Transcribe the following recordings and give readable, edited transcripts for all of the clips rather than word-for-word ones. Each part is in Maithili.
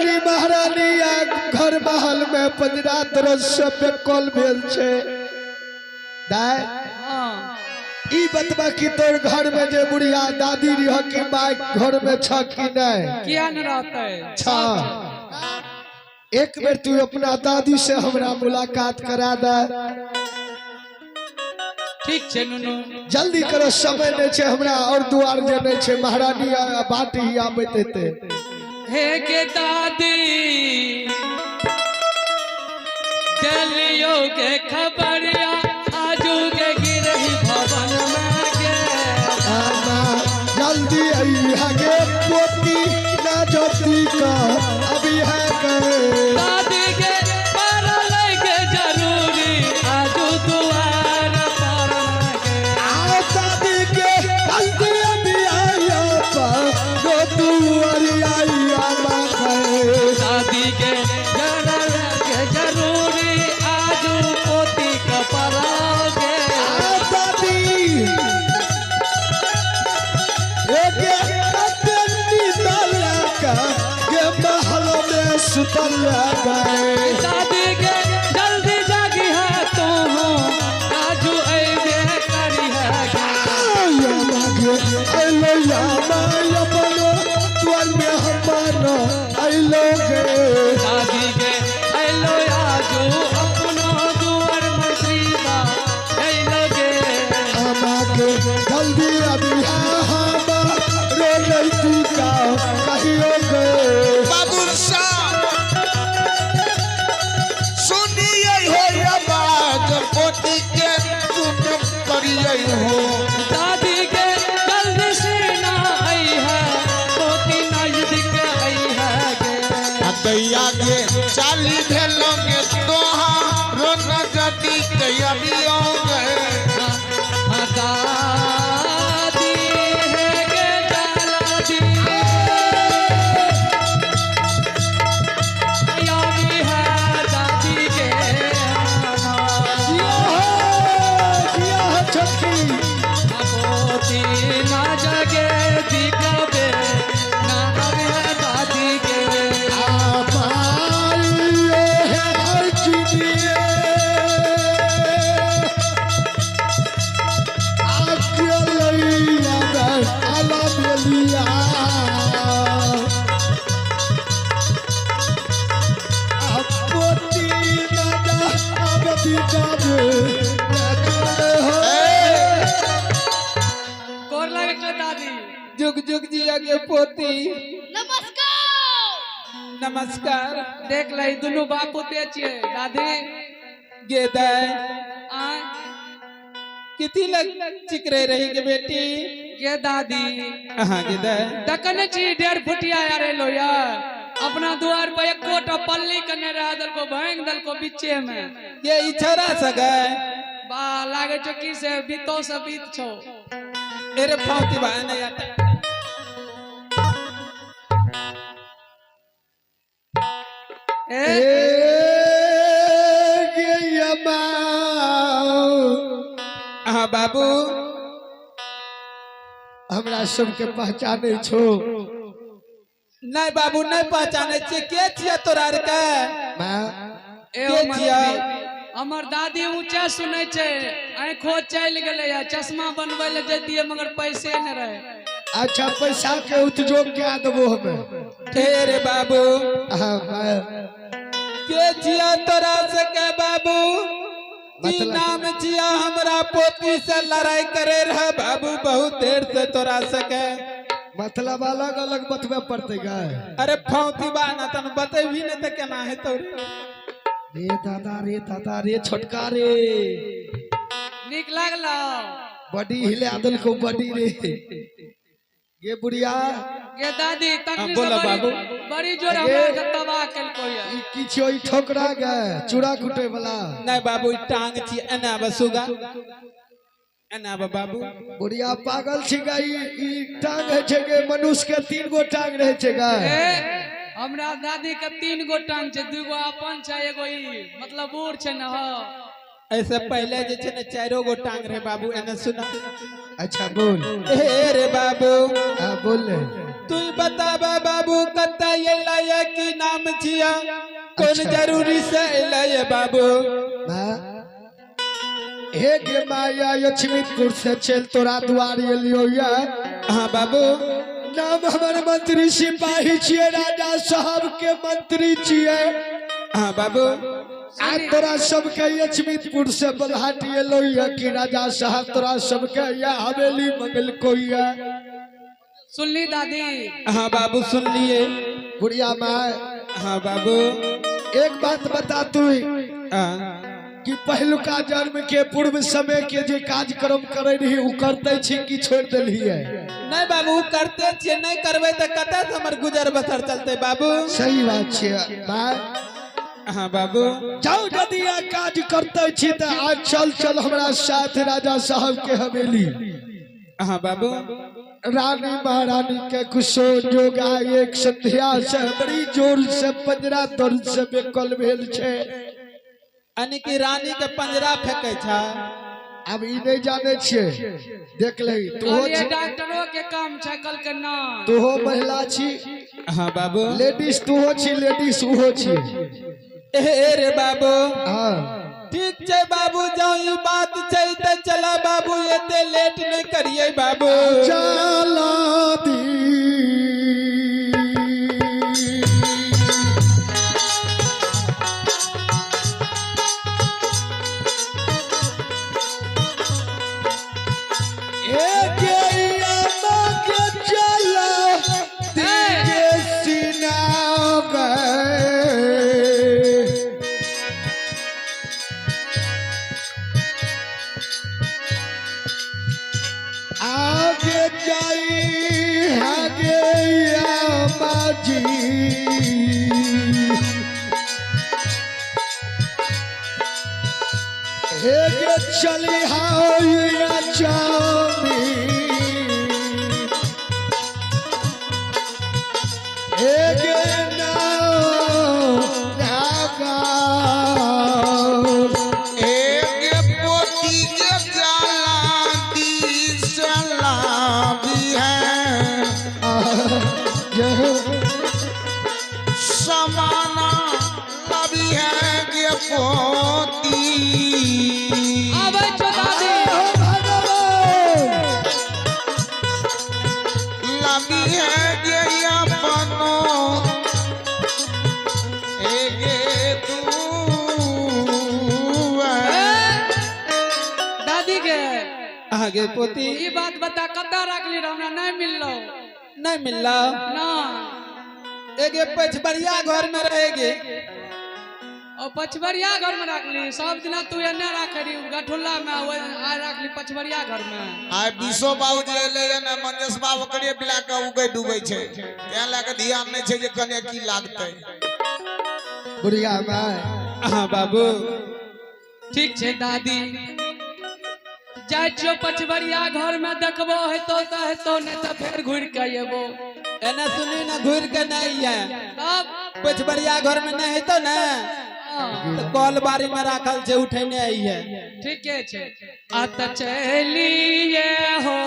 रानी महारानी आ घर महल में पंजरा दरज से बेकल भेल छै। दाय हाँ ई बतबा की तोर घर में जे बुढ़िया दादी रह की माय घर में छ की नहीं? किया न रहते छ। एक बेर तू अपना दादी से हमरा मुलाकात करा दे। ठीक छे नुनू, जल्दी करो, समय नहीं छे हमरा और दुआर जे नहीं छे, महारानी बाट ही आबैत हेतै। हे के दादी दिलियो के खबरिया आजू के गिरही भवन में के। आमा जल्दी अइहा गे पोती ना ज्योति का अभी है के। दादी के पर लगे जरूरी आजू दुआर पर के। आ दादी के जल्दी अभी आया पर जो दुआर आया मां के। दादी के जरा लगे जरूरी आजू पोती का परोगे। आ दादी एक अत्यंती दला का के महल में सुतल गए। दादी के जल्दी जागी है तू आजू ऐबे करी है गे। अलो यामा अपनो द्वार में हमारा अलो गे। दादी के अलो आजू अपनो दुआर मंत्री बा अलो गे। आमा के जल्दी अभी हमा रो नहीं का कहियो गे। बाबू साहब सुनिए हो आवाज पोती के चुप करिए हो। दादी के जल्दी से ना आई है पोती नजदीक आई है गे। दैया के चाली भेलोगे तोहारो नजदी के अबियो गए। दादी है गे दादी यादी है दादी के जिया हो, जिया हो छोटकी। पोती ना जगे दिखबे ना आवे है दादी के। आमाइयो है हर चीज़ आके लइया दे आला बेलिया। पोती ना जा अब दिखाबे हो। गोर लागे छो दादी। जुग जुग जिया के पोती। नमस्कार। नमस्कार। देख ले दुनू बाप पुते छियै दादी। गे दाय आ किती लग चिकरे रही के बेटी? गे दादी हाँ गे दाय दकने छी 1.5 फुटिया यार एलो यार अपना दुआर पर एकोटा पल्ली कने रह दलको भांग दलको बीचे में। ये इछरा सगे बा लागे छो की से बीतो से बीत छो। अरे फावती बा नहीं आता। ए गे यमा। हाँ बाबू हमरा सबके पहचाने छो? नहीं बाबू नहीं पहचाने छे। के छिया तोरा आर के? मां ए के छिया? हमर दादी ऊंचा सुनै छै, आंखो चलि गेलै या चश्मा बनबै ले जैतियै मगर पैसे न रहे। अच्छा पैसा के उतजोग क्या देबो हमें? रे बाबू हाँ के छिया तोरा से के बाबू? की नाम छिया? हमरा पोती से लड़ाई करे रहे बाबू बहुत देर से तोरा सके। मतलब अलग अलग बतबे पड़ते गाय। अरे फौती बा ना तन बतेबी न त केना हेतौ। रे दादा रे दादा रे छोटका रे नीक लागल बड़ी हिला देलको बड़ी रे। गे बुढ़िया गे दादी तखनी बोला से बाबू। बड़ी जोर हमरा के तबाह केलको या। ई की छियो? ई ठोकरा गे चूड़ा कुटे वाला। नहीं बाबू ई टांग छी एना बसुगा एना बा बाबू। बुढ़िया पागल छी गा। ई टांग है छै गे मनुष्य के 3 गो टांग रहे छै गा। ए हमरा दादी के 3 गो टांग छै, 2 गो अपन छै एगो ई मतलब बूढ़ छै न। हो ऐसे पहले जे छै ने 4 गो टांग रहे बाबू एने सुना। अच्छा बोल। हे रे बाबू हाँ बोल ले। तू बताबा बाबू कतऽ अयला ये, की नाम छिया, कोन अच्छा। जरूरी से अयला ये बाबू? माँ, हे गे माया, लक्ष्मीपुर से चल तोरा द्वार एलियो ये। हाँ बाबू। नाम हमर मंत्री सिपाही छियै, राजा साहब के मंत्री छियै। हाँ बाबू। आ तोरा सबके लक्ष्मीपुर से बलहाटी एलो ये कि राजा साहब तोरा सबके ये हवेली मंगलको ये। सुनली दादी? हाँ बाबू, सुन लिए। बुढ़िया माँ। हाँ बाबू। एक बात बता तू हाँ। कि पहिलुका जन्म के पूर्व समय के जे कार्यक्रम करे रही उ करते छी कि छोड़ देलियै? नहीं बाबू, करते छियै। नहीं करबै तऽ कतऽ से हमर गुजर बसर चलते बाबू? सही बात छियै माँ। हाँ बाबू। जाओ, यदि आ काज करते छी तऽ आज चल चल हमरा साथ राजा साहब के हवेली। हाँ बाबू। रानी महारानी के कुशो जोगा एक संध्या से बड़ी जोर से पंजरा दर्द से बेकल भेल छै। यानी कि रानी के पंजरा फेंके छा? अब ई नहीं जाने छियै, देख ले तोहो। कहलियै डॉक्टरो के काम छै, कहलकै ना। तोहो महिला छी। हाँ बाबू। लेडीज तोहो छी, लेडीज उहो छी। ए रे बाबू। हाँ। ठीक छै बाबू, जाऊ ई बात छै तऽ चला बाबू, एते लेट नहीं करिए बाबू। चला दी। एक अम्मा के चला दी के सीना गए। आगे जाई आगे अम्मा जी, एक चली हाया चामी, एक नागा। एक पोती के जाला दी सलामी है। जय हो। समाना लबी है के पोती। आबै छौ दादी। हो भगवान। लबी है के अपनो एक तू। ए, दादी के आगे पोती। ई बात बता, कतऽ राखली रह? हमरा नहीं मिललो। नहीं मिलला? ना। एगे पछबरिया घर में रहेगी। और पछबरिया घर में राखली? सब दिना तू एने राखे रही गठुल्ला में, आ राखली पछबरिया घर में। आइ विशो बाबू जे एलै ने, मंजेश बाबू ओकरे मिला के उगै डूबै छै, तें लए के ध्यान नहि छै जे कने की लागतै। बुढ़िया माय। हाँ बाबू। ठीक छै दादी, जाइ छियौ पछबरिया घर में, देखबो हेतौ तऽ हेतौ, नहीं तऽ फेर घुरि के अयबो। एने सुनी ना, घुर के नहीं है। तब? पछबरिया घर में नहीं हेतौ ने हाँ, तऽ कल बारी में राखल छै, उठेने आई है। ठीके छै, आ तऽ चलिए हो।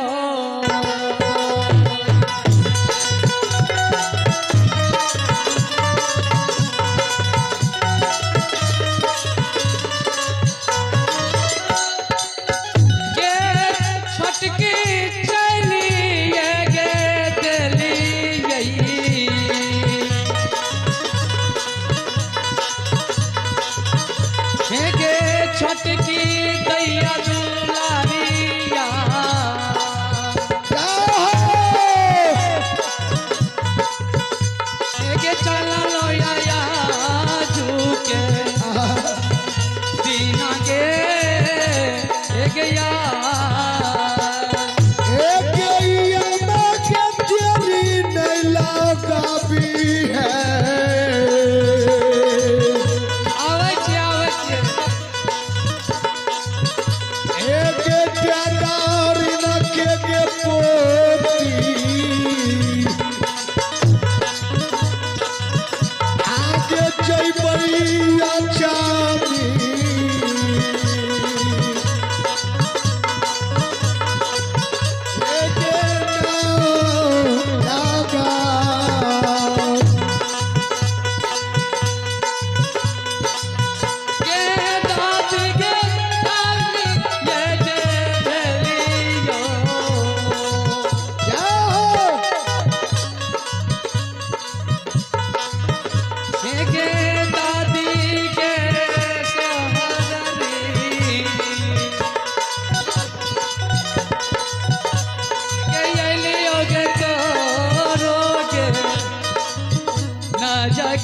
गे छोटकी चलिए गे देलियै। हे गे छोटकी दैया दुलारिया। जय हो। हे गे चल लोया झुके दीना गे, हे गे यार। एक अम्मा के तेरी नहीं लगाबी है। आबै छियै, आबै छियै।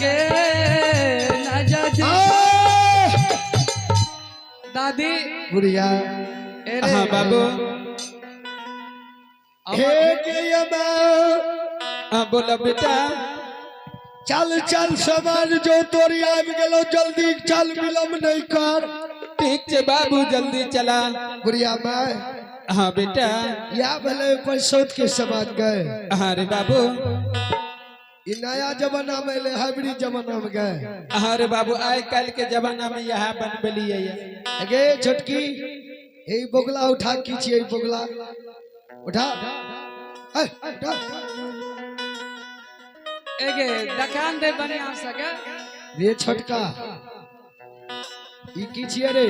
गे ना जा दी। दादी बुढ़िया हाँ बाबू हे के यमा हाँ बोला बेटा चल चल सामान जो तोरी आबि गेलो जल्दी चल विलम्ब नहीं कर। ठीक छे बाबू जल्दी चला। बुढ़िया माय हाँ बेटा या भले पैसौत के सामान गए। हाँ रे बाबू ई नया जमाना में ले हाइब्रिड जमाना में गए। हाँ रे बाबू आइ काल्हि के जमाना में यहाँ बनबलियै। अगे छोटकी ए बोगला उठा की छियै बोगला उठा ए उठा एगे दकान दे बढ़िया सके रे छोटका ई की छियै रे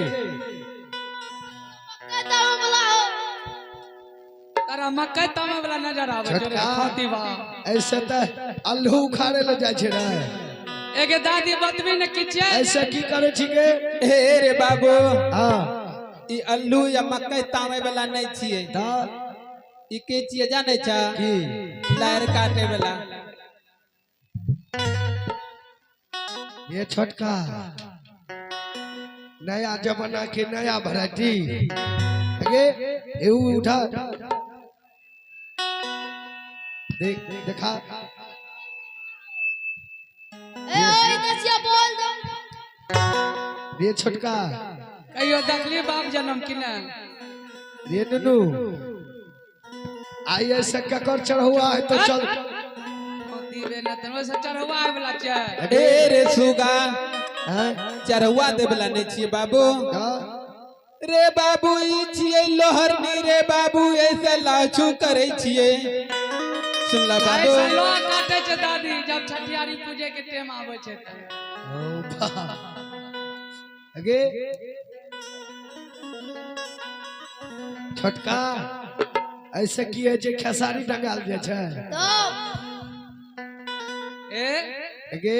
तारा मकई तामे वाला नजर आवे छै रे खाती बा। ऐसे त अल्लू उखाड़े ले जाय छै रे। एगे दादी बतबी ने की छियै ऐसे की करे छी गे? हे रे बाबू हां ई अल्लू या मकई तामे वाला नहीं छियै। ई के छियै जानै छ? की लार काटे वाला। ये छोटका नया जमाना के नया वैरायटी। अगे एऊ उठा देख देखा ए ओई दसिया बोल दो। रे छोटका कहियो देखली बाप जन्म की ना? रे नुनू आई ऐसे ककर चढ़ुआ है तो चल ए रे सुगा चढ़ुआ दे वाला नहीं छियै बाबू। रे बाबू ई छियै लोहरनी रे बाबू ऐसे लाछू करे छियै। सुनला बाबू ऐसे लोह काटे छै दादी जब छठियारी पूजे के टाइम आवे छै त। अगे छोटका ऐसे की है जे खेसारी डंगाल जे छै ए अगे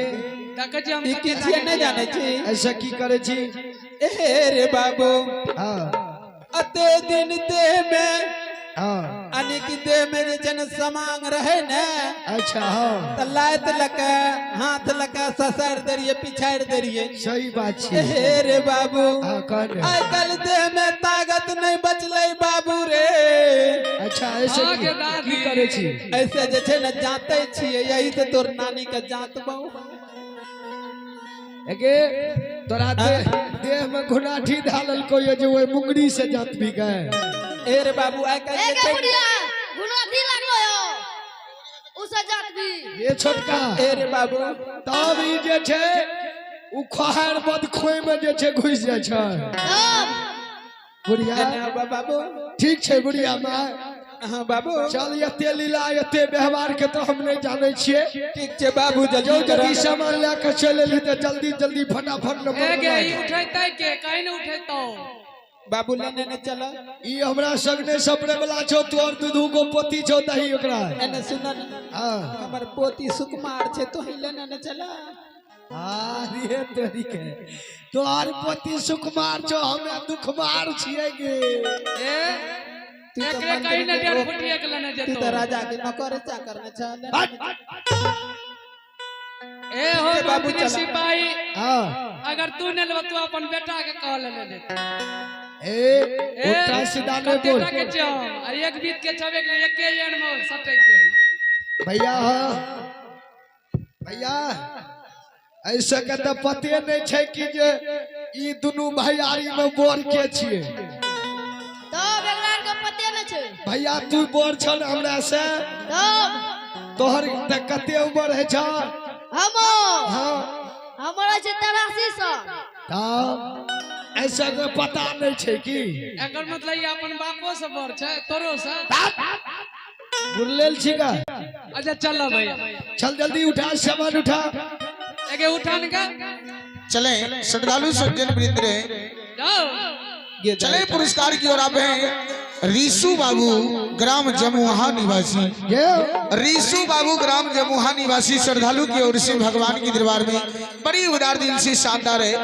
देखै छी हम ई की छियै नहि जानै छी। ऐसे की करे छी? ए रे बाबू हां अते दिन देह में हां अनेक देह में जे छै ने समांग रहे ने। अच्छा हां त लात लके हाथ लके ससैर दरिये पिछाड़ दरिये। सही बात छै। हे रे बाबू हां कह आइ काल्हि देह में ताकत नहीं बचलै बाबू रे। अच्छा ऐसे की करे छी? ऐसे जे छै ने जाते छियै यही से तोर नानी के जात बहु। एगे तोरा देह में घुनाठी धालल को ये जो ओइ मुंगरी से जात भी गए। ए रे बाबू आइ काल्हि एगे बुढ़िया घुनाठी लागलो यो उसे जात भी। ये छोटका ए रे बाबू तब ई जे छै उ खोहार बद खोइ में जे छै घुस जाय छै। तब बुढ़िया बाबू ठीक छै बुढ़िया माय। हाँ बाबू चल एते लीला एते व्यवहार के तो हम नहीं जाने छियै। ठीक छै बाबू जल्दी जल्दी सामान लए के चलि एलही तऽ जल्दी जल्दी फटाफट नंबर एगे ई उठैतै के कहीं ने उठैतौ बाबू लेने ने चल। ई हमरा संग नहीं सपने वाला छौ तोर दू दू गो पोती छौ दही ओकरा। एने सुन हां हमर पोती सुकुमार छै तो ही लेने ने चल। हां रे तोरी के तोहर पोती सुकुमार छौ हमे दुखमार छियै गे। ए एकरे कहीं ने डेढ़ फुटिया के लेने जेतो तू त राजा के नौकर चाकर ने चल। ए हो बाबू सिपाही हां अगर तू ने लेबो तू अपन बेटा के कह लेने जेतो। ए उल्टा सीधा नहीं बोल। के छौ आ एक बीत के छबे के एके एन में सटक दे भैया। हां भैया ऐसे के त पते नहीं छै कि जे ई दुनू भैयारी में बोर के छियै। तब एकरा के पते नहीं छै। भैया तू बोर छल हमरा से तब तोहर त कते उम्र है छ? हम हां हमरा छै 83 साल। तब ऐसा के पता नहीं छै की एकर मतलब ई अपन बापो से बड़ छै तोरो से बुझल छी का? अच्छा चल भैया चल जल्दी उठा सामान उठा। एगे उठान के चले श्रद्धालु सज्जन वृंद रे जाओ चले पुरस्कार की ओर आप हैं रीसू बाबू ग्राम जमुहा निवासी। रीसू बाबू ग्राम जमुहा निवासी श्रद्धालु की ओर से भगवान की दरबार में बड़ी उदार दिल से शानदार है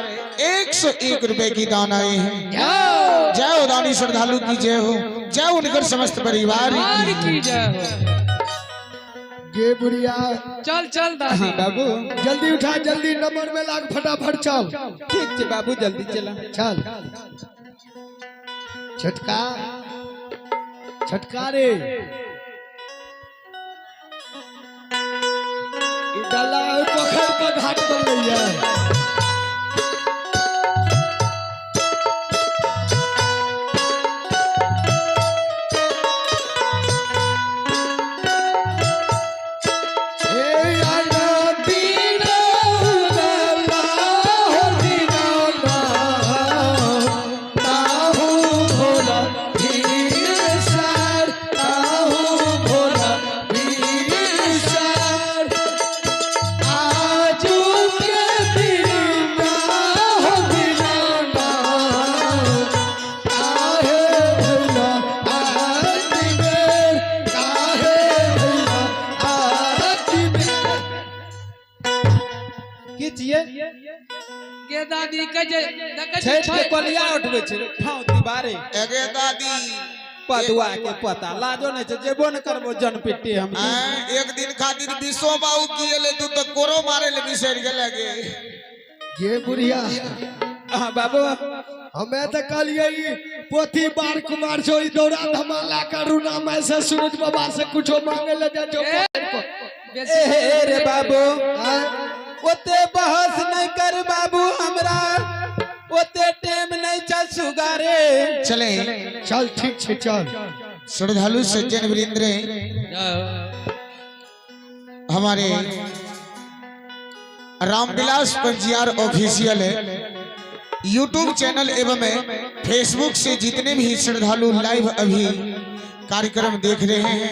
101 रुपए की दान आए हैं। जय हो दानी श्रद्धालु की जय हो, जय उनकर समस्त परिवार की जय हो। गे बुढ़िया। चल चल दादी। हाँ बाबू। जल्दी उठा, जल्दी नंबर में लाग, फटाफट चल। ठीक छै बाबू, जल्दी चला। चल छटका छटका रे, ई डला ओहि पोखर पर घाट बनलैया। हे अनदी की छियै? के दादी के जे देखै छी छठि के कोलिया उठबै छै ठाव दीवारे। एगे दादी पदुआ के पता लाजो नहीं छै, जेबो न करबो जन पिट्टी हम। एक दिन खातिर विश्व बाबू की एले, तू तो कोरो मारे ले बिसर गेले गे। ये बुढ़िया। हाँ बाबू। हमें तो कहलिए ई पोथी बार कुमार छो, ई दौरा धमाला करुणा में से सूरज बाबा से कुछो मांगे ले जा जो पोखर पर। ए हे रे बाबू, ओते बहस नहीं कर बाबू, हमरा ओते टेम नहीं चल सुगारे। चले चल ठीक छै चल। श्रद्धालु सज्जन वृंद्र, हमारे रामविलास पंजियार ऑफिशियल है यूट्यूब चैनल एवं फेसबुक से जितने भी श्रद्धालु लाइव अभी कार्यक्रम देख रहे हैं,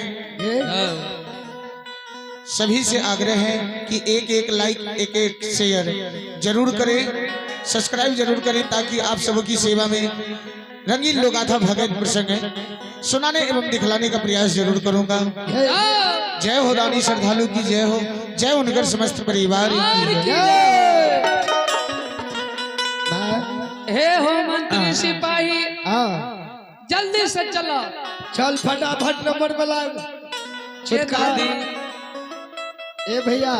सभी से आग्रह है कि एक एक लाइक, एक एक शेयर जरूर करें, सब्सक्राइब जरूर करें, ताकि आप सबकी सेवा में रंगीन लोगाथा भगत प्रसंग सुनाने एवं दिखलाने का प्रयास जरूर करूंगा। जय हो दानी श्रद्धालु की जय हो, जय उनकर समस्त परिवार की जय। हे हो मंत्री सिपाही, जल्दी से चलो। चल फटाफट नंबर वाला दादी। ए भैया,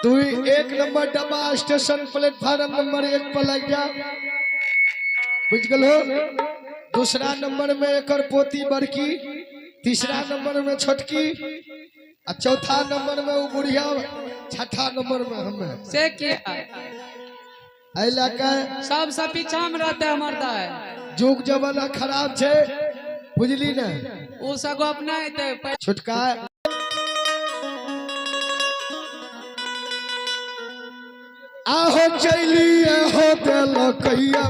तू 1 नंबर डब्बा स्टेशन प्लेटफार्म नंबर 1 पर लग जा, बुझ गल हो। दूसरा नंबर में एक पोती बड़की, तीसरा नंबर में छोटकी, आ चौथा नंबर में वो बुढ़िया, छठा नंबर में हमें। से किया सब सब पीछा में रहते हमर दाय। जुग जमाना खराब छे, बुझली ने। ओ सब अपना एते छोटका आहो चलिए हो दिल कैया।